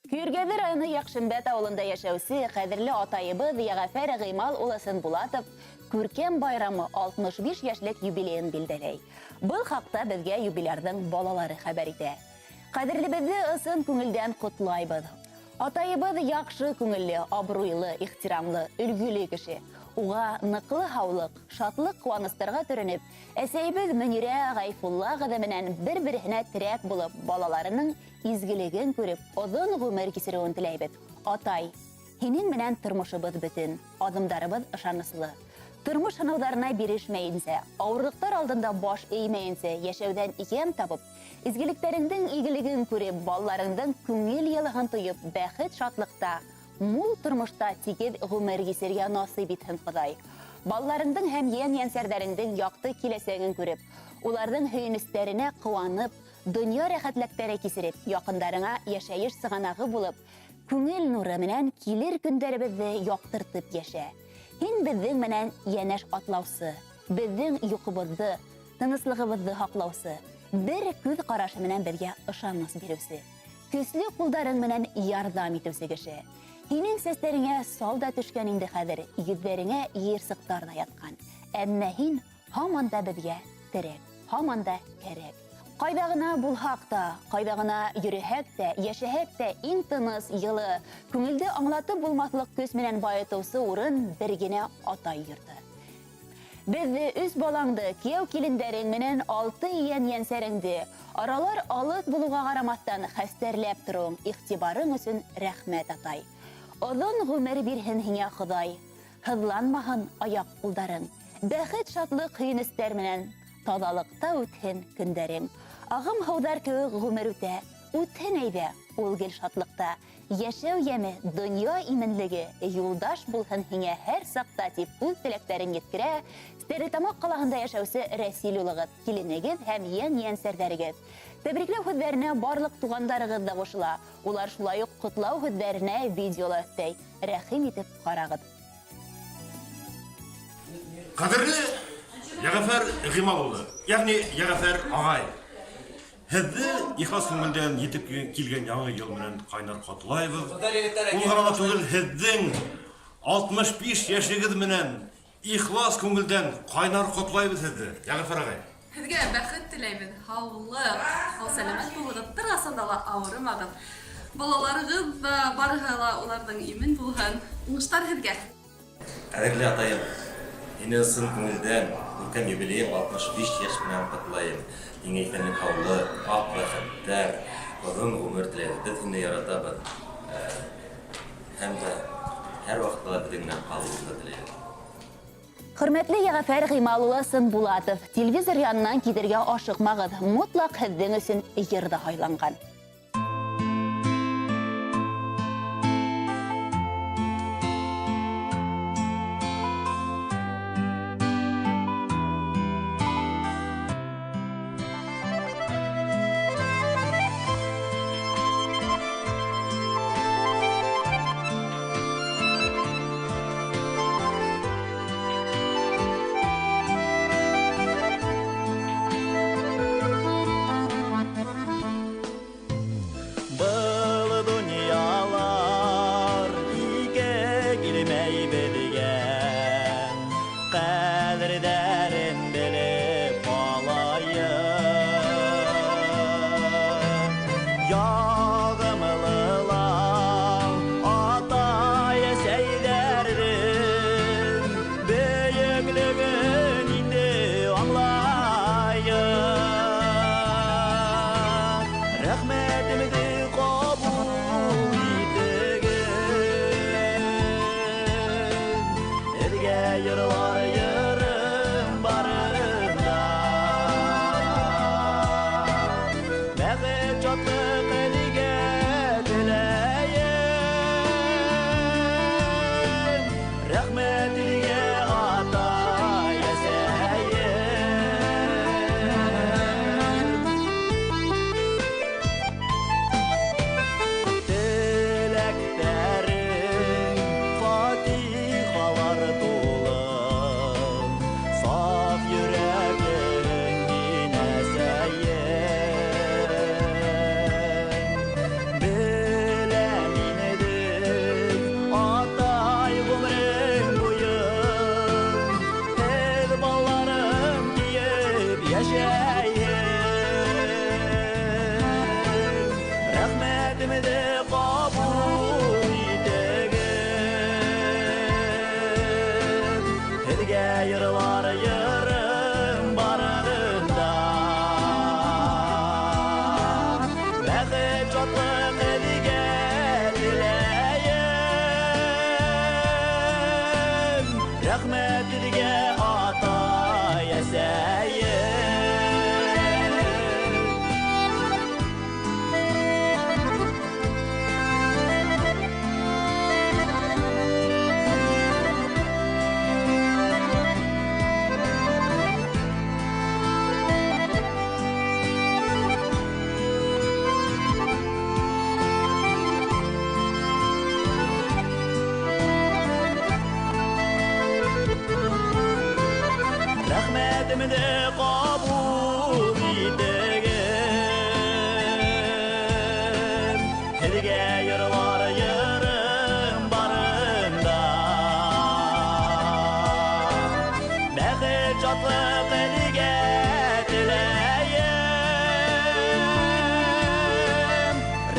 Көйөргәҙе районы Яҡшембәт ауылында йәшәүсе ҡәҙерле атайыбыҙ Йәғәфәр Ғимал улы Сынбулатов күркәм байрамы 65 йәшлек юбилейын билдәләй. Был хаҡта беҙгә юбилярҙың балалары хәбәр итә. Ҡәҙерлебеҙҙе ысын күңелдән ҡотлайбыҙ. Атайыбыҙ яҡшы күңелле, абруйлы, ихтирамлы, өлгөлө кеше. Уға ныҡлы һаулыҡ, шатлыҡ ҡыуаныстарға төрөнөп, әсәйебеҙ Мөнирә Ғәйфулла ҡыҙы менән бер-береһенә терәк булып, балаларының изгелеген күреп, оҙон ғүмер кисереүен теләйбеҙ. Атай, һинең менән тормошобоҙ бөтөн, аҙымдарыбыҙ ышаныслы. Тормош һынауҙарына бирешмәйенсә, ауырлыҡтар алдында баш эймәйенсә, йәшәүҙән йәм табып, изгелектәреңдең игелеген күреп, балаларыңдың күңел йылыһын тойоп, бәхет шатлыҡта, мул тормошта тигеҙ ғүмер кисергә насип итһен Хоҙай. Балаларыңдың һәм йән-йәнсәрҙәреңдең яҡты киләсәген күреп, уларҙың һөйөнөстәренә ҡыуанып, донъя рәхәтлектәре кисереп, яҡындарыңа йәшәйеш сығанағы булып, күңел нуры менән килер көндәребеҙҙе яҡтыртып йәшә. Һин беҙҙең менән йәнәш атлаусы, беҙҙең йоҡобоҙҙо, тыныслығыбыҙҙы һаҡлаусы, бер күҙ ҡарашы менән беҙгә ышаныс биреүсе, көслө ҡулдарың менән ярҙам итеүсе кеше. Һинең сәстәреңә сал да төшкән инде хәҙер, йөҙҙәреңә йыйырсыҡтар ҙа ятҡан. Әммә һин һаман да беҙгә терәк, һаман да кәрәк. Ҡайҙа ғына булһаҡ та, ҡайҙа ғына йөрөһәк тә, йәшәһәк тә иң тыныс, йылы, күңелде аңлатып булмаҫлыҡ көс менән байытыусы урын бер генә атай йорто. Беҙҙе өс балаңды, кейәү килендәрең менән 6 йән йәнсәреңде, аралар алыҫ булыуға ҡарамаҫтан хәстәрләп тороуың, иғтибарың өсөн рәхмәт, атай. Оҙон ғүмер бирһен һиңә Хоҙай, һыҙланмаһын аяҡ ҡулдарың, бәхет шатлыҡ һөйөнөстәр менән таҙалыҡта үтһен көндәрең. Ағым һыуҙар кеүек ғүмер үтә, үтһен әйҙә, ул гел шатлыҡта. Йәшәү йәме, донъя именлеге, юлдаш булһын һиңә һәр саҡта, тип үҙ теләктәрен еткерә Стәрлетамаҡ ҡалаһында йәшәүсе Рәсил улығыҙ, киленегеҙ һәм йән-йәнсәрҙәрегеҙ. Тәбрикләү һүҙҙәренә барлыҡ туғандарығыҙ ҙа ҡушыла. Улар шулай уҡ ҡотлау һүҙҙәренә видеола өҫтәй. Рәхим итеп ҡарағыҙ. Ҡәҙерле Йәғәфәр Ғимал улы, йәғни Йәғәфәр ағай, һеҙҙе ихлас күңелдән етеп килгән яңы йыл менән ҡайнар ҡотлайбыҙ. Ул ғына ла түгел, һеҙҙең 65 йәшегеҙ менән ихлас күңелдән ҡайнар ҡотлайбыҙ һеҙҙе, Йәғәфәр ағай. Һеҙгә бәхет теләйбеҙ, һаулыҡ, һау-сәләмәт булығыҙ, бер ҡасан да ла ауырымағыҙ. Балаларығыҙ ҙа барыһы ла уларҙың имен булһын. Уңыштар һеҙгә! Ҡәҙерле атайым, һине ысын күңелдән күркәм юбилейың 65 йәш менән ҡотлайым. Һиңә иҫәнлек, һаулыҡ, аҡ бәхеттәр, оҙон ғүмер теләйбеҙ. Беҙ һине яратабыҙ һәм дә һәр ваҡытта ла беҙҙең менән ҡалыуыңды теләйбеҙ. Хөрмәтле Йәғәфәр Ғимал улы Сынбулатов, телевизор янынан китергә ашыҡмағыҙ, мотлаҡ һеҙҙең өсөн йыр ҙа һайланған. Рәхмәт һеҙгә, атай, әсәйем. Рәхмәтемде ҡабул итегеҙ. Һеҙгә йырлар йырым барында. Бәхет, шатлыҡ һеҙгә теләйем.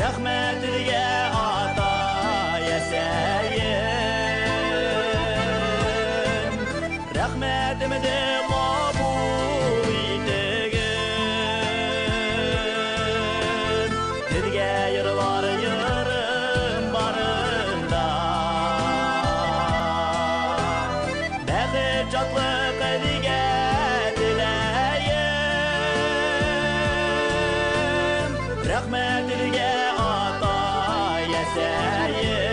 Рәхмәт һеҙгә, атай, әсәйем. Рәхмәтемде ҡабул итегеҙ. Һеҙгә йырлар йырым барында. Бәхет, шатлыҡ һеҙгә теләйем. Рәхмәт һеҙгә, атай, әсәйем.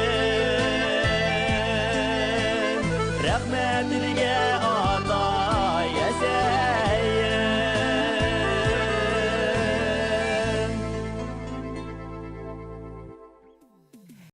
Рәхмәт һеҙгә,